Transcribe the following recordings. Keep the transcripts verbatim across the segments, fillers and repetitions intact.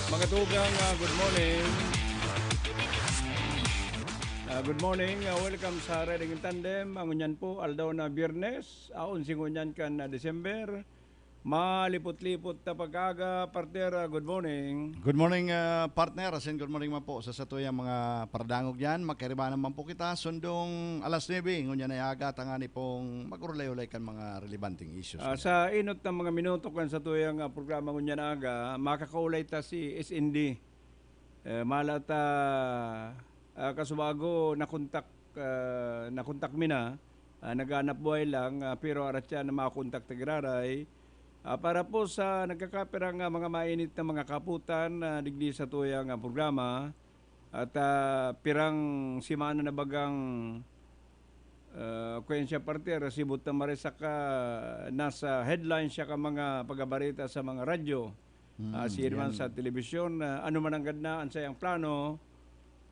Mga tugang, ah, good morning. Ah, good morning. Ah, welcome sa Riding in Tandem. Ang ngunyan po, aldaw na Biyernes, aon si ngunyan kan, ah, December. Malipot-lipot na pag-aga, partner. Ah, good morning. Good morning, ah, partner. Asin good morning man po sa satuyang mga paradangog yan. Magkariba naman po kita. Sundong alas nuebe, ngunyan ay aga, tangani pong mag-urulay-ulay kan mga relevanteng issues. Ah, sa inot na mga minuto kan satuyang, ah, programa ngunyan aga, makakaulay ta si S N D. Eh, mala ta, ah, kasubago nakontak, ah, nakontak mi na, ah, naghahanap buhay lang, ah, pero arat siya na makontak ta giraray. Ah, para po sa nagkakapirang, ah, mga mainit na mga kaputan, ah, digdi sa tuyang, ah, programa, at, ah, pirang semana na bagang, ah, kwen siya, partner, sibot na maray saka nasa headline siya ka mga pagbabareta sa mga radyo. Hmm, ah, siya naman yan. Sa telebisyon, ah, ano man ang gad na ang sayang plano,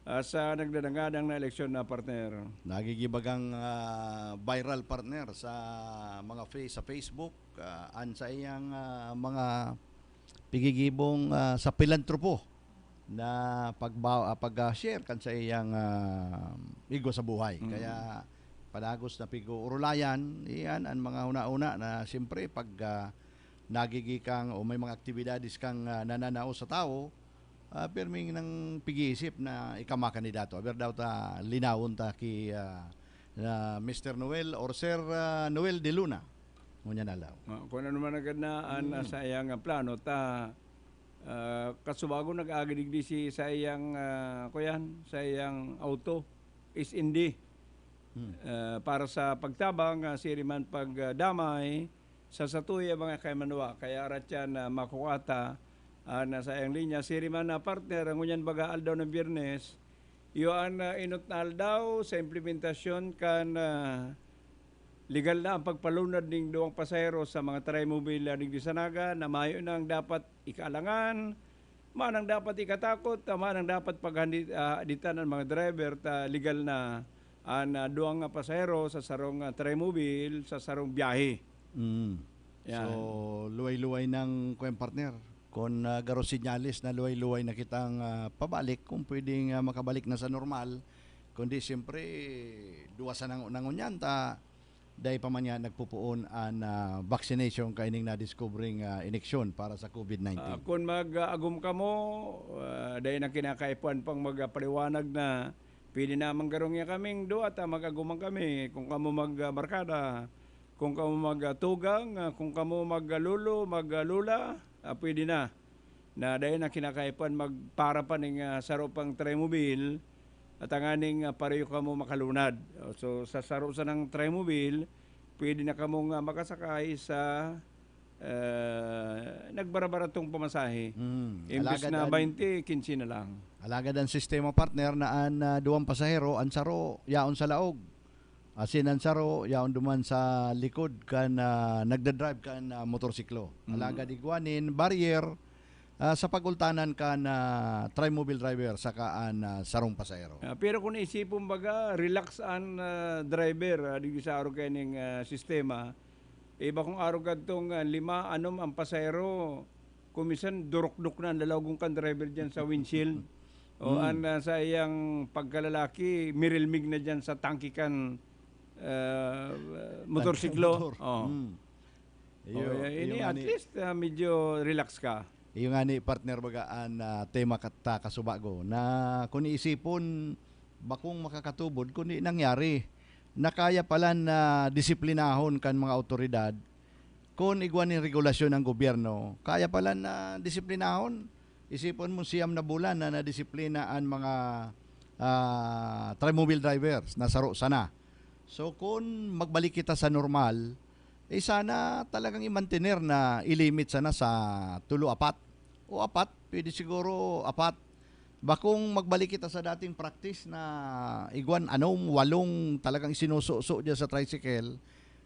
ah, sa nagdadangadang na eleksyon na, partner. Nagigibagang, ah, viral, partner, sa mga face, sa Facebook, ah, ang saiyang, ah, mga pigigibong, ah, sa pilantropo na pagba-, ah, pag, ah, share kan saiyang, ah, igwa sa buhay. Mm. Kaya padagos na pig-uurulayan, iyan ang mga una-una na siyempre pag, ah, nagigikang o may mga aktibidades kang, ah, nananao sa tawo, ah, pirming nang pig-iisip na ika makandidato. Aber daw ta linawon ta ki, ah, na Mister Noel or Sir, ah, Noel de Luna. Ngunyan aldaw. Ah, kung ano man agad na an, hmm, ah, saiyang, ah, plano, ta, ah, kasubago nag-agi digdi si saiyang, ah, kuyan, saiyang auto, S N D. Hmm. Ah, para sa pagtabang, ah, siring man pag, ah, damay sa satuya mga kaimanwa. Kaya arat siya na makukua ta, ah, na saiyang linya. Siring man na partner, ngunyan baga aldaw ng Biyernes, iyo an, ah, inot na aldaw sa implementasyon kan, ah, legal na ang pagpalunad ning duwang pasahero sa mga trimobile, ah, digdi sa Naga na mayo nang dapat ikaalangan, manang dapat ikatakot, ta manang dapat paghandi-, ah, haditan an mga driver ta legal na an, ah, duwang nga pasahero sa sarong, ah, trimobile, sa sarong biyahe. Mm. Yan. So, luway-luway nang, kuwan, partner. Kun, ah, garo senyales na luway-luway na kitang, ah, pabalik, kung pwedeng, ah, makabalik na sa normal, kundi siyempre, duwa sa nang-, nangunyan ta, dai pa man nga nagpupoon an, ah, vaccination kaining nadiskubreng, ah, ineksyon para sa COVID nineteen. Ah, kun mag-agom kamo, ah, dai na kinakaipuhan pang magpaliwanag na pwede na man garo niya kaming duwa ta mag-agom man kami. Kun kamo magbarkada, kun kamo magtugang, ah, kun kamo maglolo, maglola, ah, pwede na. Na dai na kinakaipuhan magpara pa ning, ah, saro pang trimobile, at tanganing, ah, pareho kamo makalunad. Oh, so, sa saro sanang trimobile, pwede na kamong, ah, makasakay sa, ah, nagbarabaratong pamasahe. Hmm. Imbis alagad na an, baynte, kinse na lang. Alagad an sistema, partner, na an, ah, duwang pasahero, an saro, yaon sa laog. Asin an saro, yaon duman sa likod kan, ah, nagdadrive kan, ah, motorsiklo. Mm. Alagad igwa nin barrier, ah, sa pagultanan kan, ah, trimobile driver saka an, ah, sarong pasahero. Ah, pero kung isipon baga, relax an, ah, driver, ah, digdi sa arog kaining, ah, sistema, eh, bakong arog kadtong, ah, lima, anom ang pasahero, kung minsan, durukdok na an lalawagon kan driver diyan sa windshield. O, hmm, an, ah, saiyang pagkalalaki, mirilmig na diyan sa tangke kan, ah, motorsiklo. Tangke kan motor. Oh. Hmm. Oh, iyo, eh, iyo ini, nga at ni, least, ah, medyo relax ka. Iyo nga ni, partner, baga an, ah, tema kat-, ta kasubago, na kung iisipon, bakong makakatubod, kundi nangyari na kaya palan na disiplinahon kan mga awtoridad kun igwa nin regulasyon ang gobyerno, kaya pala na disiplinahon. Isipon mo, siyam na bulan na nadisiplina an mga, ah, trimobile drivers na saro sana. So, kun magbalik kita sa normal, eh, sana talagang i-mantener na i-limit sana sa tulo, apat. O apat, pwede siguro apat. Bakong magbalik kita sa dating practice na igwan anom, walong talagang isinususo diyan sa tricycle,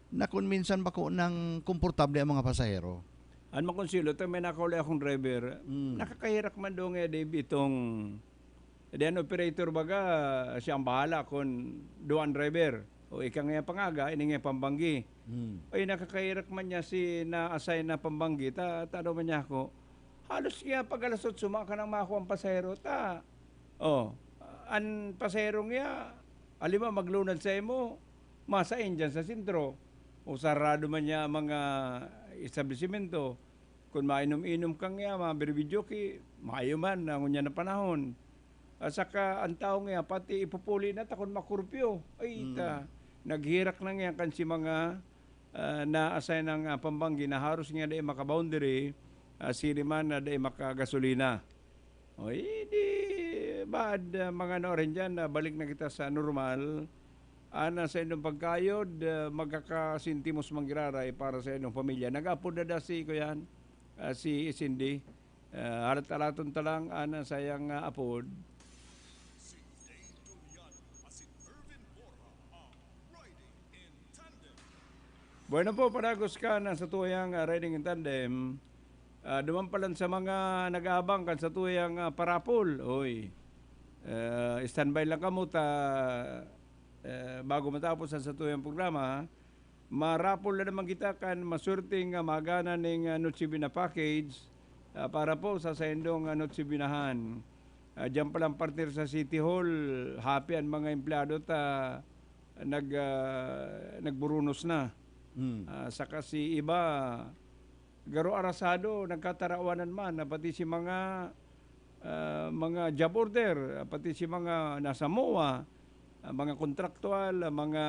na kun minsan bako nang komportable ang mga pasahero. An makonsilo, ta may nakauli akong driver, mm, nakakahirak man daw nga, Dave, itong, di an operator baga, siya ang bahala kun duwa an driver. O ika nga pang-aga, ini nga pambanggi. Mm. Ay, nakakahirak man niya si na-assign na pambanggi, ta-, tano man niya ako. Halos nga pag alas otso, maka nang makua an pasahero ta. Oh, an pasahero nga, halimbawa, maglunad sa imo, masain diyan sa sentro. O sarado man niya ang mga establisimento. Kun mainom-inom ka nga, mga biribidyoki, mayo man na ngunyan na panahon. At saka, ang tao nga, pati ipupuli na ta kun makurpyo. Ay, Mm. ta, naghirak na nga kan si mga, ah, na-assign ang, ah, pambanggi na haros nga dai maka-boundary, ah, siri man na dai makagasolina. O, eh, di, bad, ah, mga ano rin dyan, ah, balik na kita sa normal. Ana sa indong pagkayod, ah, magkakasentimos man giraray para sa indong pamilya. Nag-apod na da si, kuyan, ah, si Cindy. Ah, halat-halaton ta lang, ana sayang, ah, apod. Bueno po, padagos kan sa tuyang, ah, Riding in Tandem. Ah, duman pa lang sa mga nag-aabang kan sa tuyang, ah, parapol. Oy, ah, standby lang kamo ta, ah, bago matapos ang sa tuyang programa, marapol na naman kita kan maswerteng, ah, magana ning, ah, Noche Buena package, ah, para po sa saindong, ah, Noche Buenahan. Ah, diyan pa lang, partner, sa City Hall, happy ang mga empleyado ta nag, ah, nagburunos na. Hmm. Ah, saka si iba, garo arasado, nagkatarawanan man, ah, pati si mga, ah, mga job order, ah, pati si mga nasa MOA, ah, mga kontraktual, ah, mga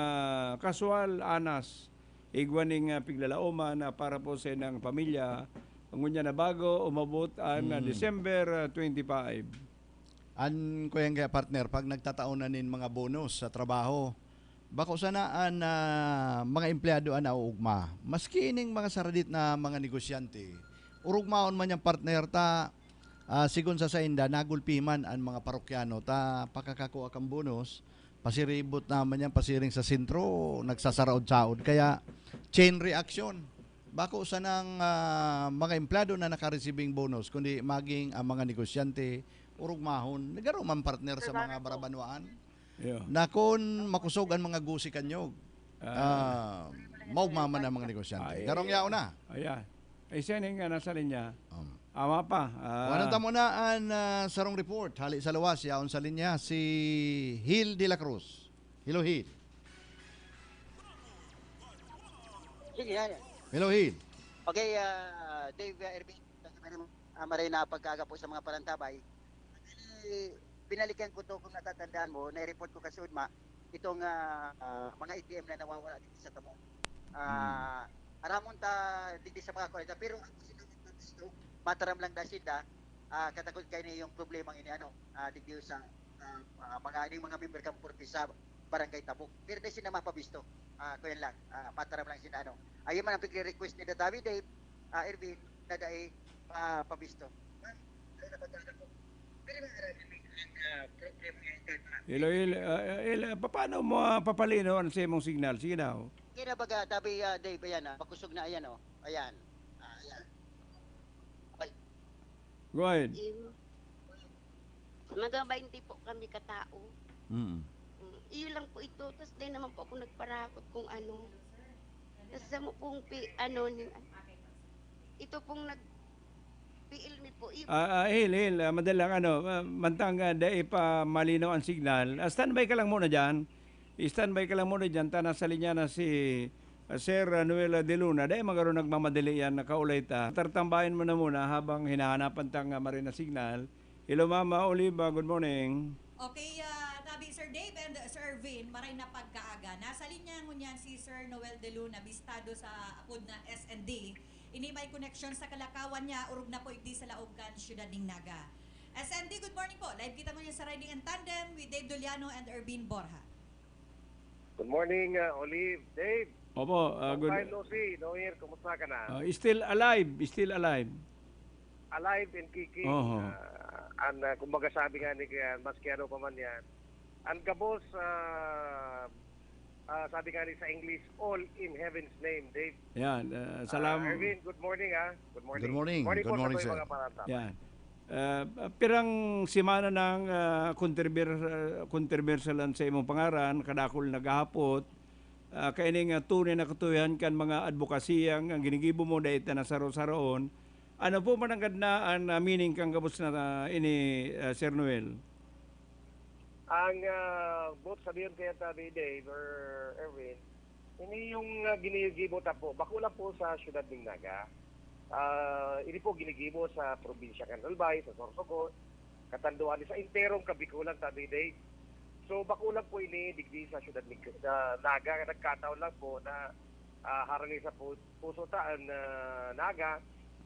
kaswal, anas. Igwa ning, ah, piglalaoman, ah, para po sa inang pamilya. Ngunyan na bago, umabot an, ah, Mm. December, ah, twenty-five. An, kuyan kaya, partner, pag nagtatao na nin mga bonus sa trabaho, bako sana an, ah, mga empleyado an nauugma. Maski ining mga saradit na mga negosyante, urugmaon man yan, partner, ta, ah, sigon sa sainda, nagulpi man an mga parokyano ta pakakakua kan bonus, pasiribot naman yan, pasiring sa sentro, nagsasaraod-saod. Kaya, chain reaction. Bako sanang, ah, mga empleyado na nakaresibing bonus, kundi maging ang mga negosyante, urugmahon. Nagaro man, partner, sa mga barabanwaan. Yeah. Na kun makosog an mga gusi kan nyog, Ah. ah, maugma man ang mga negosyante. Ay, Garong yaon na. Ayan. Ay, siya ning, ah, nasa linya. Um. Ama pa. Ah. Kuhanan ta muna an, ah, sarong report. Hali sa luwas, yaon sa linya si Hil de la Cruz. Hello, Hil. Sige, yan, yan. Hello, Hil. Okay, ah, Dave, ah, Erwin, ah, maray na pagkaaga po sa mga parantabay. Actually, binalikan ko to, kung natatandaan mo, nai-report ko kasi, Udma, itong, ah, ah, mga A T M na nawawala dito sa Tamo. Ah, Hmm. aramon ta dito sa mga kwenta, pero ang sinabi ko gusto, mataram lang da sinda, ah, katakot kayo na yung problema ini, ano, ah, digdi sa, ah, ah, mga, yung mga member kan Forte sa Barangay Tabok. Pero dai sinda mapabisto. Ah, kuyan lang, ah, mataram lang sinda, ano. Ayun man ang pagre-request ni Dadawi Dave, ah, Erwin, na dai, ah, pabisto. Hello, hello, ah, ah, hello, papaano mo, ah, papalinaw ang sa imong signal? Sige daw. Kaya na baga, tabi, ah, Dave, ayan, ah, makusog na, ayan, oh. Ayan. Ah, ayan. Okay. Go ahead. Im-, mga baynte po kami katao. Mm. Mm, iyo lang po ito. Tas di naman po ako nagparakot kung ano. Tas sa mo pong pi-, ano, ni-, ito pong nag-, P L mi po, iyo. Ah, ah, Hil, Hil, ah, madali lang, ano, ah, mantang, ah, dai pa malinaw ang signal. Ah, standby ka lang muna diyan. I-standby ka lang muna diyan. Ta nasa linya na si, ah, Sir, ah, Noel, ah, De Luna. Dai magaro nagmamadali yan, nakaulay ta. Tartambayan mo na muna habang hinahanapan tang, ah, maray na signal. Hello, Mama Oliva. Good morning. Okay, ah, tabi, Sir Dave and, uh, Sir Erwin, maray na pagkaaga. Nasa linya ngunyan si Sir Noel De Luna, bistado sa apod na S N D. Ini may koneksyon sa kalakawan niya, orog na po igdi sa laog kan siyudad ning Naga. S N D, good morning po. Live kita ngunyan sa Riding in Tandem with Dave Doliano and Erwin Borja. Good morning, uh, Olive, Dave. Opo, uh, Long good time no see, no hear. Kumusta ka na? Uh, still alive, still alive. Alive and kicking. Oho. Uh, and, uh, kumbaga, sabi nga ni, kaya, maski ano pa man yan, ang gabos, uh, uh, sabi nga ni sa English, "All in heaven's name," Dave. Yan, uh, Ah, salam. Erwin, good morning, ah. Good morning. Good morning. Morning Good po sa morning, mga sir. Mga paratap. Yan. Ah, pirang semana nang, ah, kontrober-, ah, kontrobersyal an sa imong pangaran, kadakul naghahapot. Ah, kaining, ah, tunay na katuyohan kan mga adbokasiyang ang ginigibo mo, dai ta na saro-saroon. Ano po man nanggad na an, ah, meaning kan gabos na, ah, ini, ah, Sir Noel? Ang, ah, boot sabihon kaya tabi, Dave or Erwin, ini yung, ah, ginigibo ta po, bako lang po sa siyudad ning Naga. Ah, ini po ginigibo sa probinsya kan Albay, sa Sorsogon, katanduan sa enterong Kabikulan, tabi, Dave. So, bako lang po ini digdi sa siyudad ning, sa Naga, nagkataon lang po na, ah, harani sa pu-, puso ta an, ah, Naga,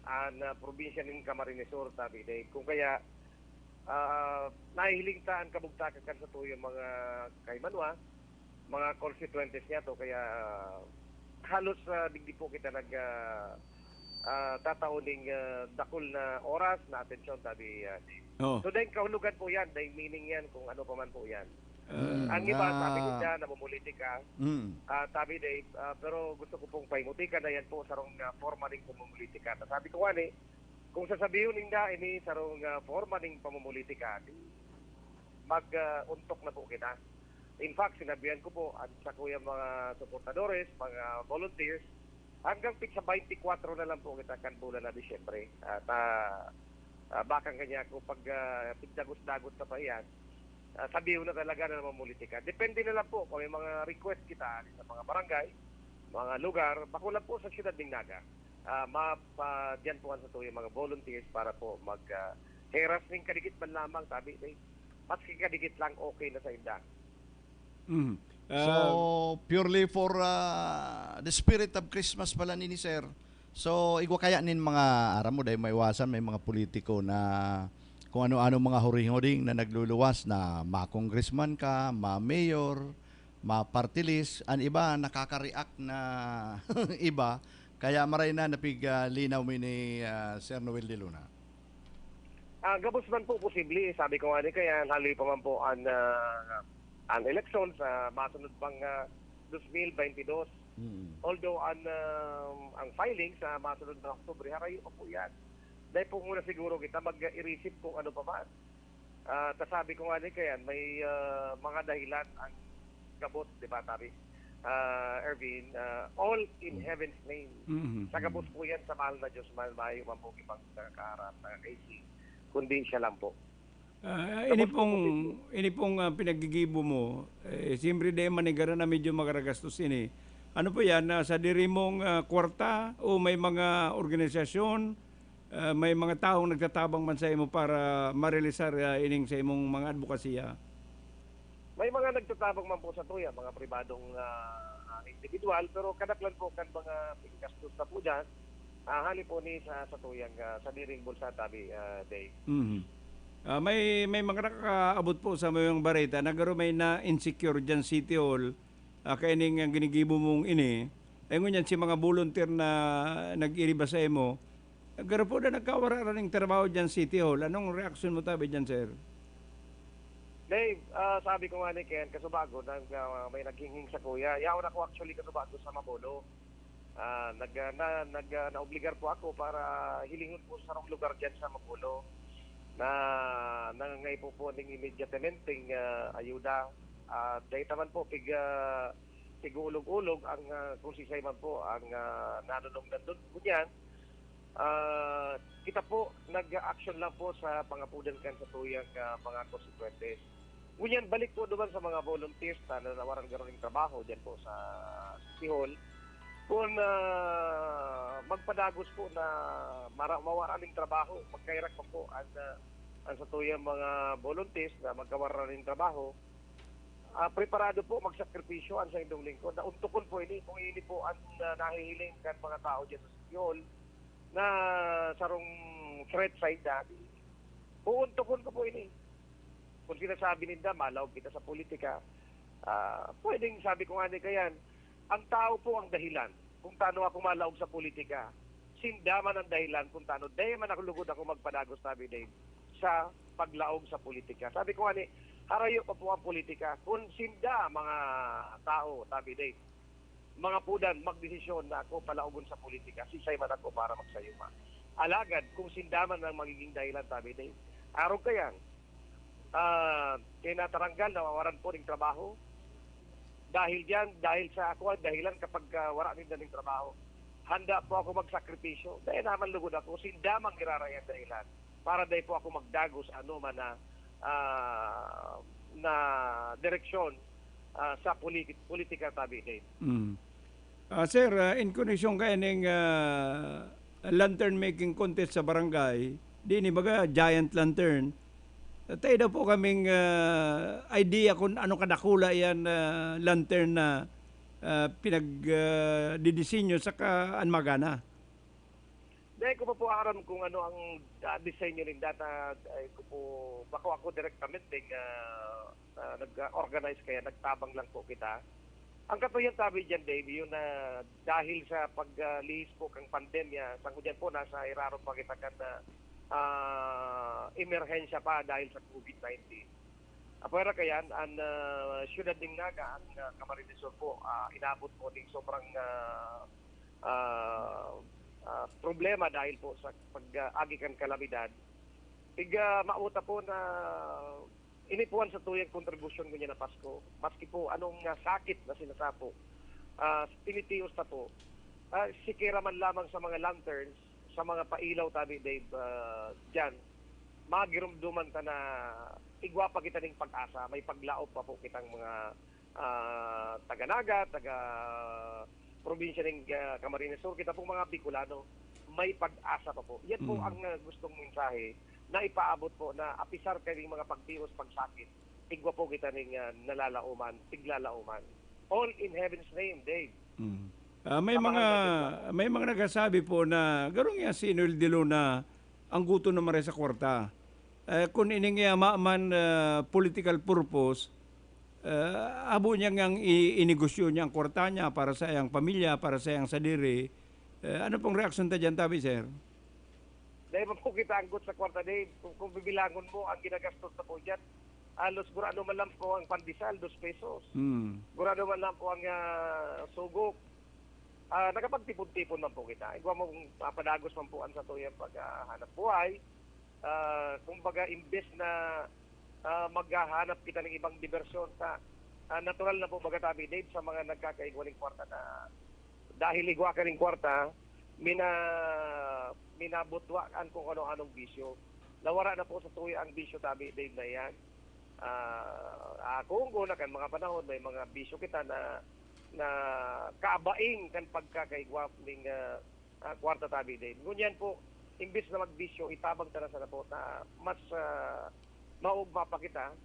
an, ah, probinsya nin Camarines Sur, tabi, Dave. Kung kaya, ah, nahihiling ta an kabugtakan kan satuyang mga kaimanwa, mga konstituyentes niya to, kaya halos, ah, digdi po kita nag, ah, ah, tatao ning, ah, dakul na oras na atensyon, tabi, ah, Dave. Oh. So, dahil kahulugan po yan, dahil meaning yan, kung ano pa man po yan. Ah, Ang iba, Ah. sabi ko dyan, namumulitika. Mm. Ah, tabi, Dave, ah, pero gusto ko pong paimutikan na yan po sarong, ah, forma ning pamumulitika. Sabi ko nga ni, kung sasabihon ninda, ini sarong, ah, forma ning pamumulitika, di mag, ah, untok na po kita. In fact, sinabihan ko po, at sa kuya mga supportadores, mga volunteers, hanggang pitsa twenty-four na lang po kita kan bulan na Disyembre. At, ah, ah, bakang kanya ako pag, ah, pigdagos-dagos na pa yan, ah, sabihin na talaga na namumulitika. Depende na lang po kung may mga request kita sa mga barangay, mga lugar, bako lang po sa siyudad ning Naga. Ah, ma, pa, diyan po ang sa tuyang mga volunteers para po mag, ah, heras ning kadikit man lamang, sabi, eh, maski kadikit lang, okay na sa inda. Mhm. So, Ah, purely for ah, the spirit of Christmas pala nini, sir. So, igwa kaya nin mga, aram mo, dahil maiwasan, may mga politiko na kung ano-ano mga huring-huring na nagluluwas na ma-congressman ka, ma-mayor, ma-party list. An iba, nakaka-react na iba. Kaya maray na napiglinaw mi ni ah, Sir Noel de Luna. Ah, gabos man po posible, sabi ko nga ni kaya haloy pa man po an, ah, an eleksyon sa masunod pang, ah, twenty twenty-two. Mm. Although an, ah, ang filing sa masunod na Oktubre, harayo pa po yan. Dahil po muna siguro kita mag-irisip kung ano pa man. Ah, ta sabi ko nga ni kaya may, ah, mga dahilan ang gabos, di ba, tabi? Ah, Ervin, ah, all in heaven's name. Mhm. Sa gabos po yan sa mahal na Diyos, mahal, mayo man po ibang nakakaharap, nakakaisip, kundi siya lang po. Ah, ini pong, ini pong ah, pinagigibo mo, eh, siyempre di man igara na medyo makaragastos ini. Ano po yan? Ah, sa diri mong ah, kwarta o may mga organisasyon, ah, may mga taong nagtatabang man sa imo para marealisar ah, ining sa imong mga advokasya? May mga nagtatabang man po sa tuya, mga pribadong ah, ah, individual, pero kadaklan po kan mga gastos na po dyan, ah, hali po ni sa, sa tuyang, ah, sa diring bulsa, tabi, ah, Dave. Mhm. Ah, may may mga nakakaabot po sa mayong bareta na garo may na-insecure diyan City Hall, ah, kaining ang ginigibo mong ini. Ay ngunyan si mga volunteer na nag-iriba sa imo, garo po na nagkawara ra ning trabaho diyan City Hall. Anong reaksyon mo tabi diyan, sir? Dave, ah, sabi ko nga ni Ken, kasubago, nag, ah, may naghinghing sa kuya. Yaon ako actually kasubago sa Mabolo. Ah, nag, ah, na, nag, ah, naobligar po ako para hilingon po sa sarong lugar dyan sa Mabolo na nangangaipo po ning immediatementeng ah, ayuda. At dahil naman po, pig, ah, pig-uulog-ulog ang ah, kung sisay man po ang ah, nanunong nandun. Ngunyan, ah, kita po, nag-action lang po sa pangapudan kan sa tuyang ah, mga konsekwentes. Ngunyan, balik po naman sa mga volunteers na nawaran garo ning trabaho dyan po sa City Hall. Kung ah, magpadagos po na mara, mawara ning trabaho, magkairak pa po ang, ah, ang sa tuyang mga volunteers na magkawara ning trabaho, ah, preparado po magsakripisyo ang sa indong lingkod. Na untokon po ini, kung ini po ang ah, nahihiling kan mga tao dyan sa City Hall na sarong threat sa inda, uuntokon ko po ini. Kung sinasabi ninda, malaog kita sa politika, ah, pwedeng sabi ko nga ni kayan, ang tao po ang dahilan kung tano ako malaog sa politika. Sinda man ang dahilan kung tano, dahil man ako lugod ako magpadagos, sabi Dave, sa paglaog sa politika. Sabi ko nga ni, harayo pa po ang politika. Kung sinda, mga tao, sabi Dave, mga pudan, magdesisyon na ako palaogon sa politika, sisay man ako para magsayuma. Alagad, kung sinda man ang magiging dahilan, sabi Dave, arog kayan, ah, kaya nataranggal, nawawaran po ng trabaho. Dahil diyan, dahil sa ako ang dahilan kapag ah, wala ninda ng trabaho. handa po ako magsakripisyo. Dai naman lugod ako, sinda man giraray an dahilan para dai po ako magdago sa anoman na, ah, na direksyon, ah, sa politi-, politika tabi, Dave. Mm. Ah, sir, ah, in koneksyon kaining, ah, lantern making contest sa barangay, di ni baga giant lantern. Tayo daw po kaming, ah, idea kung ano kadakula yan, ah, lantern na, ah, pinag, ah, didisenyo saka an magana. Dai ko pa po aram kung ano ang, ah, disenyo ninda ta, dai ko po, bako ako direktamente nga, ah, nag-organize kaya nagtabang lang po kita. Ang katuyan tabi diyan, Dave, yun na dahil sa pag, ah, lihis po kang pandemya, sa ngunyan po nasa irarom pa kita kan, ah, ah, emerhensya pa dahil sa covid nineteen. Apwera kayan, an, ah, siyudad nin Naga, ang, ah, Camarines Sur po, ah, inabot po ning sobrang, ah, ah, ah, problema dahil po sa pag, ah, agi kan kalamidad. Ig, ah, mao ta po na ini po an satuyang kontribusyon ngunyan na Pasko. Maski po anong, ah, sakit na sinasapo, ah, tinitios ta po. Ah, sikera man lamang sa mga lanterns, sa mga pailaw tabi, Dave, ah, diyan, magirumduman ta na igwa pa kita ning pag-asa, may paglaom pa po kitang mga, ah, taga Naga, taga probinsya ning, ah, Camarines Sur, kita pong mga Bicolano, may pag-asa pa po. Yan po Mm. ang, ah, gustong mensahe na ipaabot po na apisar kaning mga pagtios, pagsakit, igwa po kita ning, ah, nalalaoman, tiglalaoman. All in heaven's name, Dave. Mm. Ah, may Sa mga mga nagdadasal. May mga nagsasabi po na garo nga si Noel de Luna ang gutom na maray sa kwarta. Eh, kun ini nga ama man, ah, political purpose, ah, habo niya ngang i-, inegosyo niya ang kwarta niya para sa iyang pamilya, para sa iyang sadiri. Eh, ano pong reaksyon ta diyan, tabi, sir? Dai man po kita anggot sa kwarta, Dave. Kung, kung bibilangon mo, ang ginagastos na po diyan, halos gurano man lang po ang pandesal, dos pesos. Hmm. Gurano man lang po ang, ah, sugok. Ah, nakapagtipon-tipon man po kita. Igwa mo kung mapadagos man po ang satuyang paghahanap buhay. Ah, kumbaga, imbes na, ah, maghahanap kita ng ibang dibersyon, ta-, ah, natural na po, baga tabi, Dave, sa mga nagkakaigwa ning kwarta na dahil igwa ka ning kwarta, mina-, minabutwaan kung ano-anong bisyo. Nawara na po sa tuya ang bisyo tabi, Dave, na yan. Ah, akong guna kan mga panahon, may mga bisyo kita na, na kabaing kan pagkakaigwa ning, ah, ah, kwarta tabi, Dave. Ngunyan po, imbis na magbisyo, itabang ta na sana po na mas, ah, maugma pa kita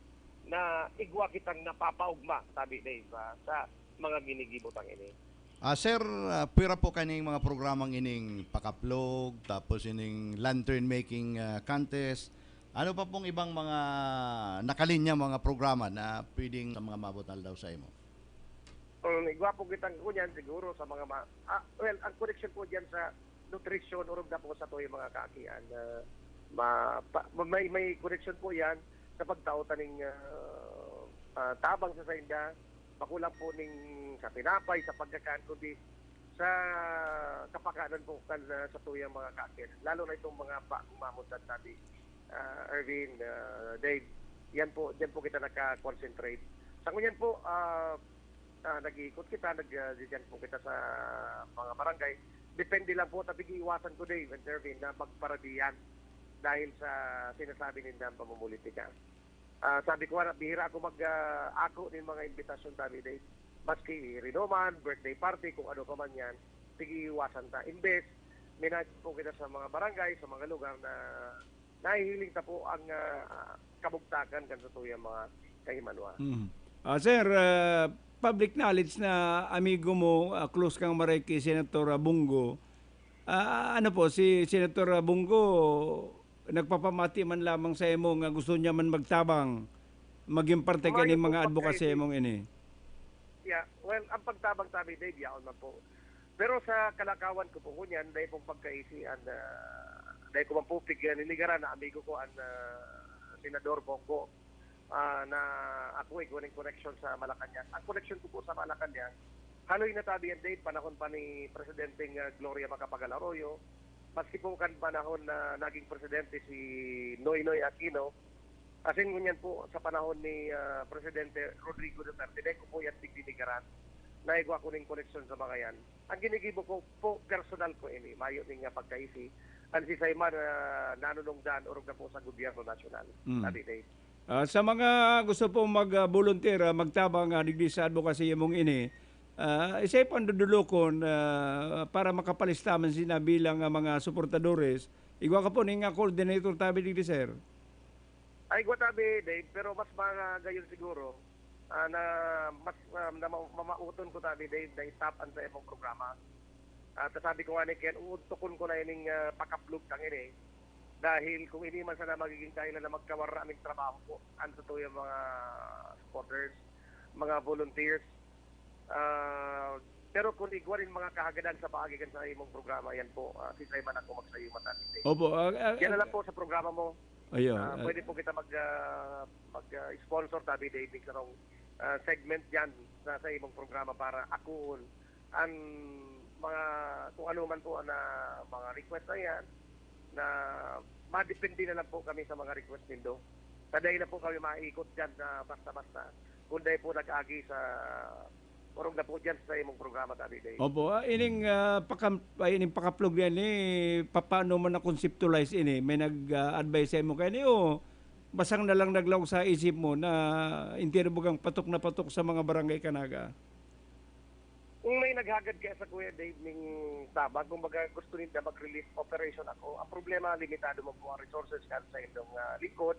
na igwa kitang napapaugma tabi, Dave, ah, sa mga ginigibo tang ini. Ah, sir, ah, pwera po kaning mga programang ining pakaplog, tapos ining lantern making, ah, contest. Ano pa pong ibang mga nakalinya, mga programa na pwedeng sa mga maabot na aldaw sa imo? Um, igwa po kitang ngunyan siguro sa mga ma-, ah, well, ang koneksyon po diyan sa nutrisyon, orog na po sa tuyo mga kaakian na ma-, pa-, may, may koneksyon po yan sa pagtao ta ning, ah, ah, tabang sa sainda, bako lang po ning sa tinapay, sa pagkakan, kundi sa kapakanan po kan, ah, sa tuyang mga kaakian. Lalo na itong mga bagong mamundan tabi, ah, Erwin, ah, Dave, yan po, diyan po kita nagka-concentrate. Sa ngunyan po, ah, ah, nag-iikot kita, nag, ah, diyan po kita sa mga barangay. Depende lang po, tapi iiwasan ko, Dave and Erwin, na magparadihan dahil sa sinasabi nindang pamumulitika. Ah, sabi ko nga, bihira ako mag, ah, ako nin mga imbitasyon, sabi, Dave. Maski renoman, birthday party, kung ano pa man yan, sige, iwasan ta. Imbes, minadyo po kita sa mga barangay, sa mga lugar na nahihiling ta po ang, ah, kabugtakan kan sa tuyang mga kahimanwa. Mm. Ah, sir, ah, public knowledge na amigo mo, ah, close kang maray ki Senator, ah, Bong Go. Ah, ano po, si Senator, ah, Bong Go, nagpapamati man lamang sa imo nga gusto niya man magtabang, maging parte Mayo kaning po mga advocacy pagkaisi- mong ini? Yeah, well, ang pagtabang tabi, Dave, yaon man po. Pero sa kalakawan ko po ngunyan, dai pong pagkaisian na, dai ko man po pig-, ninigaran na amigo ko an, ah, Senador Bong Go, ah, na ako igwa ning koneksyon sa Malacañang. Ang koneksyon ko po sa Malacañang, haloy na tabi yan, Dave, panahon pa ni Presidenteng, ah, Gloria Macapagal Arroyo, maski po kan panahon na naging presidente si Noynoy Aquino, asin ngunyan po sa panahon ni, ah, Presidente Rodrigo Duterte, dai ko po yan pigninigaran. na igwa ko ning koleksyon sa mga yan. Ang ginigibo ko po, personal ko ini, mayo ning, ah, pagkaisi. Ang sisay man, ah, nanunungdan, orog na po sa gobyerno nasyonal. Mm. Sabi, Dave. Ah, sa mga gusto pong mag, ah, volunteer, ah, magtabang, ah, digdi sa advocacy mong ini, ah, isay pandudulokon, ah, para makapalista man sina bilang, ah, mga suportadores. Igwa ka po ning, ah, coordinator tabi digdi, sir. Ay, igwa tabi, Dave, pero mas magayon siguro, ah, na mas, ah, na ma-, mamauton ko tabi, Dave, na itap an sa imong programa. At sabi ko nga ni Ken, uudtokon ko na ining, ah, pakaplog tang ini. Dahil kung ini man sana magiging dahilan na magkawara ning trabaho po, ang totoo yung mga supporters, mga volunteers. Ah, pero kung igwa rin mga kahagadan sa paagi kan sa imong programa, yan po, ah, sisay man ako magsayo matapit eh. Opo, ah, ah, Yan na ah, lang po sa programa mo. Ayun, Ah, ah. pwede po kita mag, ah, mag, ah, sponsor tabi David karong, ah, segment diyan sa, sa imong programa para akoon ang mga, kung ano man po na mga request na yan, na madepende na lang po kami sa mga request nindo. Sa dahil na po kami maikot dyan na basta-basta. Kung dahil po nag-agi sa, orog na po dyan sa imong programa, tabi Dave. Opo, ah, ining, ah, pakam-, ay, ining pakaplog yan, eh, papaano mo na-conceptualize ini? May nag-, ah, advise sa imo kaya ni, o basang na lang naglaog sa isip mo na entero bagang patok na patok sa mga barangay kanaga? Kung may naghagad kaya sa Kuya Dave ning tabang, kumbaga gusto ninda mag-relief operation ako, ang problema, limitado man po ang resources kan sa indong, ah, lingkod.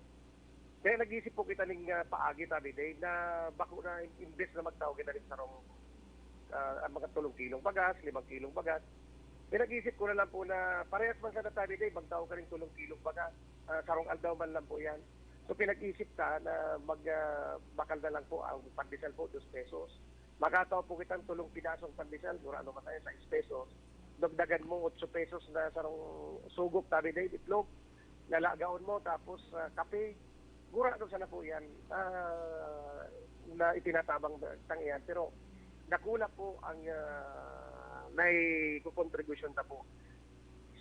Kaya nag-isip po kita ning, ah, paagi, tabi Dave, na bako na im-, imbes na magtao kita ning sarong, ah, ang mga tulong kilong bagas, limang kilong bagas, kaya nag-isip ko na lang po na parehas man sana, tabi Dave, magtao ka ning tulong kilong bagas, ah, sarong aldaw man lang po yan. So pinag-isip ta na mag, ah, bakal na lang po ang pandesal po, dos pesos. Makatao po kitang tulong pinasong pandesal, gurano man tayo, sais pesos. Dagdagan mo, otso pesos na sarong sugok, tabi Dave, itlog, nalagaon mo, tapos, ah, kape. Gurano sana po yan, ah, na itinatabang tang iyan. Pero dakula po ang, ah, nai-contribution ta po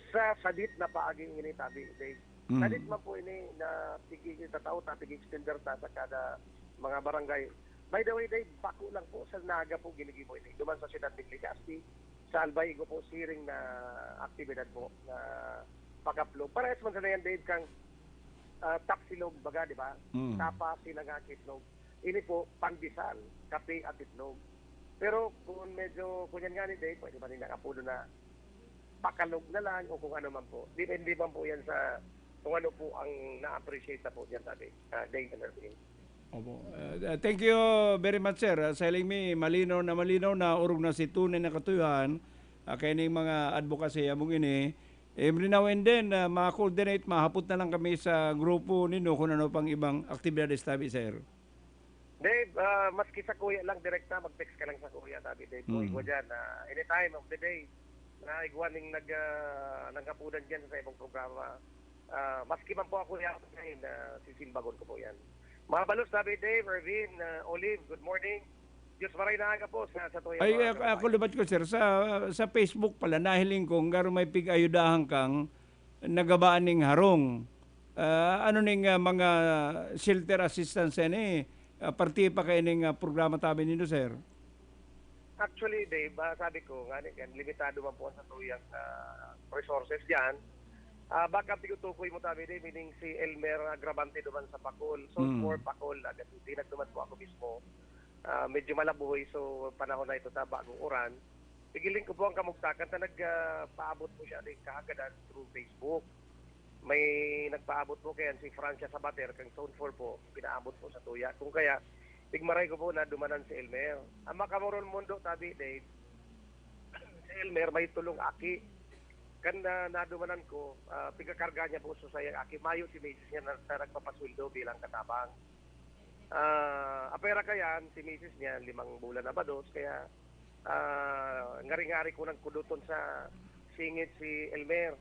sa sadit na paaging ini, tabi Dave. Mm. Sadit man po ini na pigi-, itatao ta, pigi-extender ta sa kada mga barangay. By the way, Dave, bako lang po sa Naga po ginigibo ini. Duman sa siyudad ni Legazpi, sa Albay, igwa po siring na aktibidad po na pakaplog. Parehas man sana yan, Dave, kang, ah, tapsilog, baga, di ba? Mm. Tapa, sinangag, itlog. Ini po, pandesal, kape at itlog. Pero kung medyo, kunyan nga ni Dave, pwede ba nila apodo na pakalog na lang o kung ano man po. Depende man po yan sa kung ano po ang na-appreciate na po dyan, sabi, ah, Dave and Erwin. Opo. Ah, ah, thank you very much, sir. Ah, sa hiling mi, malinaw na malinaw na orog na si tunay na katuyohan, ah, kaya ning mga advocacy among ini. Every now and then, ah, ma-coordinate, mahapot na lang kami sa grupo ninyo kung ano pang ibang aktibidades tabi, sir. Dave, ah, maski sa kuya lang, direkta, mag-text ka lang sa kuya, sabi Dave. Kung Mm. igwa dyan, ah, anytime of the day, na igwa ning nag, ah, nanghapunan dyan sa ibang programa. Ah, maski man po ako yan, na sisimbagon ko po yan. Mga balos, sabi Dave, Ervin, ah, Olive, good morning. Diyos maray na aga po sa, sa tuya, Ay, mga ako, ako kababayan. Lubat ko, sir, sa, sa Facebook pala, nahiling ko, garo may pig-ayudahan kang nagabaan ning harong. Ah, ano ning, ah, mga shelter assistance yan eh? Ah, parte pa kayo ning, ah, programa tabi nindo, sir? Actually, Dave, ah, sabi ko, nga ni Ken, limitado man po ang satuyang, ah, resources diyan. Ah, baka tigutukoy mo tabi, Dave, meaning si Elmer Agravante duman sa Pacol. So, Mm. for Pacol, ah, kasi tinagduman po ako mismo. Ah, medyo malaboy, so panahon na ito ta bagong uran. Pigiling ko po ang kamugtakan ta nag, ah, paabot po siya ning kahagadan through Facebook. May nagpaabot po kayan si Francia Sabater, kang Zone four po, pinaabot po sa tuya. Kung kaya, tigmaray ko po na dumanan si Elmer. Ang makamoron mundo, tabi, Dave, si Elmer may tulong aki. Kan na, nadumanan ko, ah, pigakarga niya po sa sayang aki. Mayo si misis niya na, na nagpapasweldo bilang katabang. Ah, apera kayan, si misis niya, limang bulan na bados, kaya, ah, ngari-ngari ko nang kuduton sa singit si Elmer.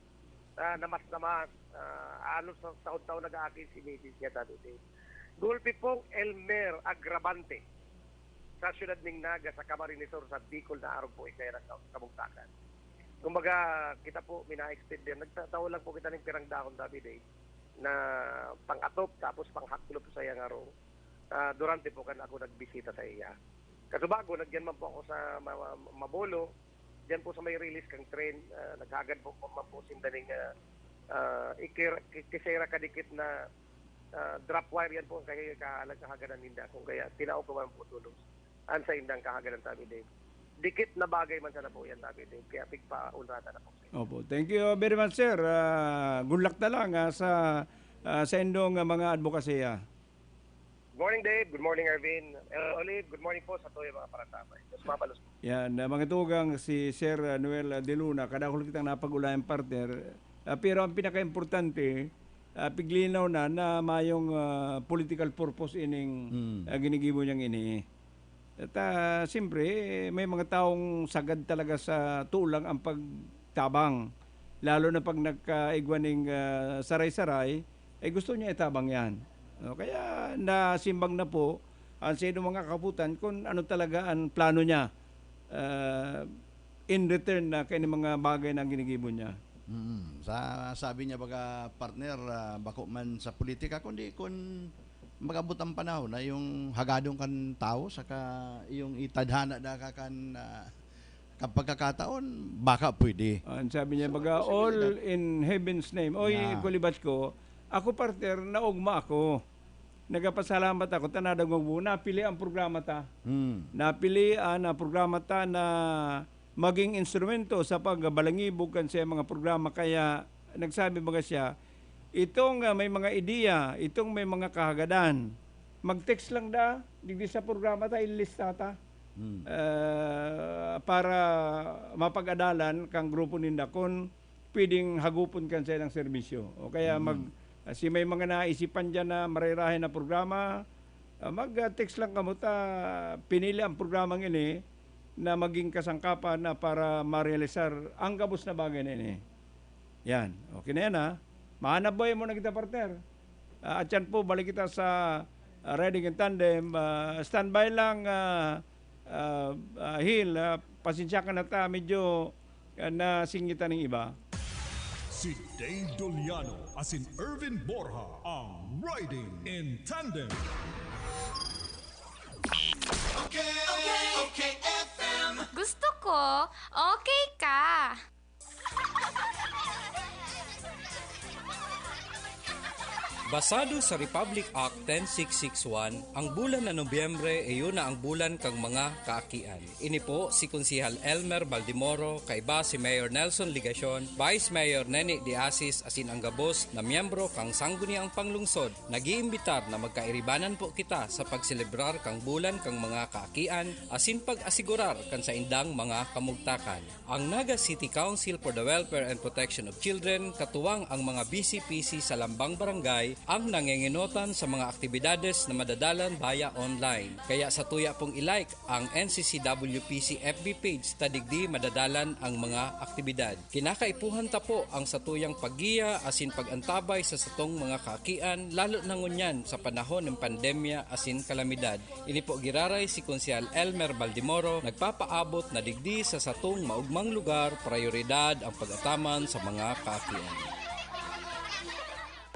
Ah, namas-namas, ah, halos sa taon-taon nag-aaki si misis niya, sabi si Gulpi pong Elmer Agravante sa siyudad ning Naga, sa Camarines Sur, sa Bicol, na arog po ikaya ng ka-, kamugtakan. Kumbaga, kita po, mina-extend din. Nagtataw lang po kita ng pirang dahon, sabi, Dave, na pang-atop, tapos pang-haklop sa iyang harong. Ah, durante po kan ako nagbisita sa iya. Kasubago, nagyan man po ako sa ma-, ma-, Mabolo. Diyan po sa may release kang train, ah, naghagad po, po man po sinda ning, ah, ah, ikir-, ki-, kisera kadikit na, ah, drop wire yan po ang kahi-, kahalag-, kahagadan ninda. Kung kaya, tinao ko man po tulos. An sa indang kahagadan, Tabi Dave. Dikit na bagay man sana po yan, Tabi Dave. Kaya pigpaunrata na po, sir. Opo. Thank you very much, sir. Ah, good luck na lang, ah, sa, ah, sa indong, ah, mga advokasya. Good morning, Dave. Good morning, Arvin. Uh, Olive, good morning po sa tuyo, mga parantabay. Mas mabalos po. Yan, ah, mga tugang, si Sir, ah, Noel, ah, De Luna, kadakul kitang napag-ulayan, partner. Ah, pero ang pinaka-importante, ah, piglinaw na, na mayong, ah, political purpose ining, Mm. ah, ginigibo niyang ini. At, ah, siyempre, may mga taong sagad talaga sa tulang ang pagtabang. Lalo na pag nagkaigwa ning, ah, saray-saray, eh, gusto niya itabang yan. No? Kaya nasimbag na po ang sa mga kaputan kung ano talaga ang plano niya, ah, in return na kay mga bagay na ginigibo niya. Mm. Sa, sabi niya, baga, partner, ah, bako man sa politika, kundi kun mag-abot ang panahon na yung hagadon kan tawo, saka yung itadhana na ka kan, ah, kan pagkakataon, baka pwede. Ah, ang sabi niya, So, baga, may posibilidad. "All in heaven's name." Oy, Yeah. Kulibat ko, ako, partner, naugma ako. Nagapasalamat ako, ta nadangog mo, napili ang programa ta. Hmm. Napili ang, ah, programa ta na maging instrumento sa pagbalangibog kan sa mga programa. Kaya nagsabi baga siya, "Itong, ah, may mga ideya, itong may mga kahagadan, mag-text lang da, digdi sa programa ta, ilista ta." Hmm. Ah, para mapag-adalan kang grupo ninda kun pwedeng hagupon kan sa ilang serbisyo. O kaya Mm. mag, ah, si may mga naisipan diyan na marerahe na programa, ah, mag, ah, text lang kamo ta, pinili ang programang ini na maging kasangkapan na para marealisar ang gabos na bagay na ini. Yan. Okay na yan, ha? Mahanap buhay mo na kita, partner. Ah, at yan po, balik kita sa, ah, Riding in Tandem. Ah, standby lang, ah, ah, ah, Hil, ah, pasensya ka na ta, medyo, ah, nasingitan ng iba. Si Dave Doliano asin Irvin Borja ang Riding in Tandem. Okay, okay, okay, F M. Gusto ko, okay ka. Basado sa Republic Act ten six six one, ang bulan na Nobyembre iyo na ang bulan kan mga kaakian. Ini po si Konsehal Elmer Baldimoro, kaiba si Mayor Nelson Legacion, Vice Mayor Nene de Asis, asin ang gabos na miyembro kan Sangguniang Panglungsod, nag-iimbitar na magkairibanan po kita sa pagselebrar kan bulan kan mga kaakian asin pag-asigurar kan saindang mga kamugtakan. Ang Naga City Council for the Welfare and Protection of Children, katuwang ang mga B C P C sa lambang barangay, ang nangengenotan sa mga aktibidades na madadalan via online. Kaya satuya pong i-like ang N C C W P C F B page ta digdi madadalan ang mga aktibidad. Kinakaipuhan ta po ang satuyang paggiya asin pag-antabay sa satong mga kaakian, lalo na ngunyan sa panahon ng pandemya asin kalamidad. Ini po giraray si Konsehal Elmer Baldimoro, nagpapaabot na digdi sa satong maugmang lugar, prayoridad ang pag-ataman sa mga kaakian.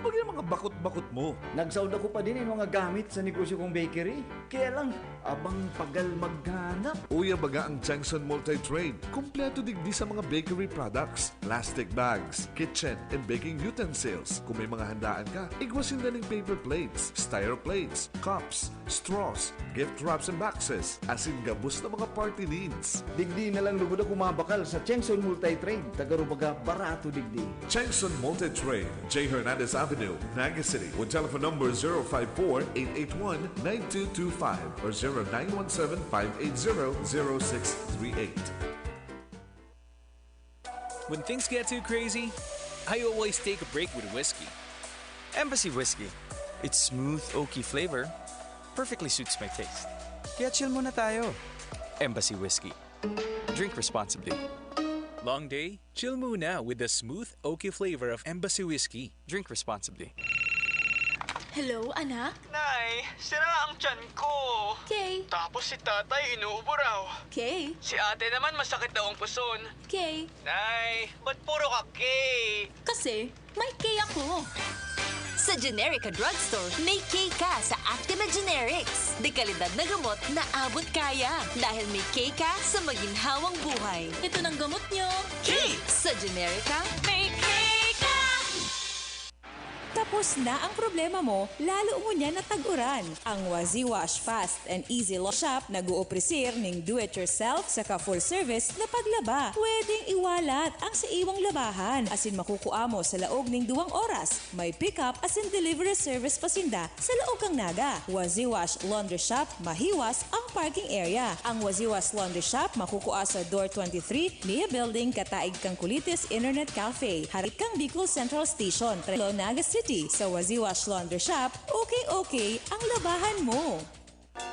Bagay ang mga bakot-bakot mo. Nagsaod ako pa din yung mga gamit sa negosyo kong bakery. Kaya lang, abang pagal maghanap. Uya baga ang Changson Multi-Trade. Kompleto digdi sa mga bakery products, plastic bags, kitchen and baking utensils. Kung may mga handaan ka, igwa sinda ning paper plates, styro plates, cups, straws, gift wraps and boxes, asin gabos na mga party needs. Digdi na lang lugod ako mabakal sa Chengson Multi-Trade, ta garo baga barato digdi. Chengson Multi-Trade, J Hernandez Avenue, Naga City, with telephone number zero five four, eight eight one, nine two two five or zero nine one seven, five eight zero, zero six three eight. When things get too crazy, I always take a break with whiskey. Embassy Whiskey. Its smooth, oaky flavor perfectly suits my taste. Kaya chill muna tayo. Embassy Whiskey. Drink responsibly. Long day? Chill muna with the smooth, oaky flavor of Embassy Whiskey. Drink responsibly. Hello, anak? Nay, sira ang tiyan ko. Okay. Tapos si tatay inuubo raw. Okay. Si ate naman masakit daw ang puson. Okay. Nay, ba't puro ka K? Kasi may K ako. Sa Generica Drugstore, may K ka sa Actima Generics. Dekalidad na gamot na abot kaya. Dahil may K ka sa maginhawang buhay. Ito ng gamot nyo. K! Sa Generica, may K ka! Tapos na ang problema mo, lalo ngunyan na tag-uran. Ang Waziwash Fast and Easy Laundry Shop nag-oopresir ning do-it-yourself saka full-service na paglaba. Pwedeng iwalat ang sa iwang labahan, asin makukua mo sa laog ning duwang oras. May pick-up asin delivery service pa sinda sa laog kan Naga. Waziwash Laundry Shop, mahiwas ang parking area. Ang Waziwash Laundry Shop makukua sa Door twenty-three, Nia Building, kataig kan Kulites Internet Cafe, harani kan Bicol Central Station, Trelo, Naga City. Sa Waziwash Laundry Shop, okay-okay ang labahan mo.